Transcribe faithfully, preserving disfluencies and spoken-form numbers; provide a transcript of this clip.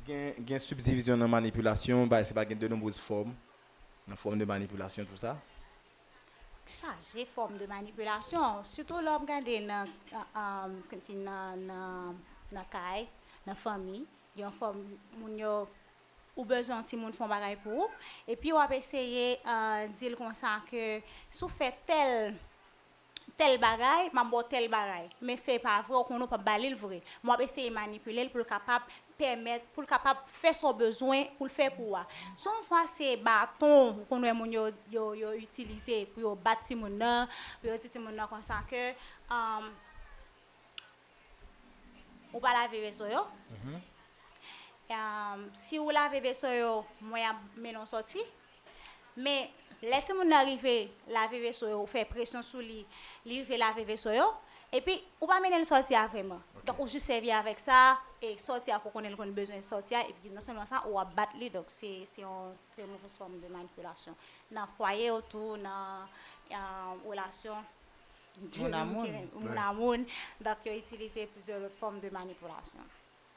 Gen, gen sibdivizyon nan manipilasyon, ba, se pa gen de nonbrez fòm, nan fòm de manipilasyon, tou sa. Chaje fòm de manipilasyon, sitou lè w ap gade nan, kòmsi nan, nan, nan kay, nan fanmi, gen yon fòm moun yo, ou bezwen yon timoun fè yon bagay pou ou, epi w ap eseye di l konsa ke si w fè tèl tèl bagay, m ap ba w tèl bagay. Men se pa vre, ou konnen ou p ap ba li l vre. Men w ap eseye manipile l pou l kapab pèmèt, pou l kapab fè sa w bezwen pou l fè pou ou a. Sonfwa se baton, ou konn wè moun yo, yo, yo itilize pou yo bat timoun nan, pou yo di timoun nan konsa ke um, ou pa lave veso yo. Um, si ou lave veso yo, mwen ap mennen w sòti. Men lè timoun nan rive lave veso yo, ou fè presyon sou li, li rive lave veso yo, epi ou pa mennen l sòti a vrèman. Donk ou jis sèvi avèk sa, e sòti a pou konnen l konn bezwen sòti a, epi non sèlman sa, ou ap bat li, donk se se yon trè movèz fòm de manipilasyon. Nan fwaye yo tou, nan relasyon moun a moun, moun a moun, donk yo itilize plizyè lòt fòm de manipilasyon.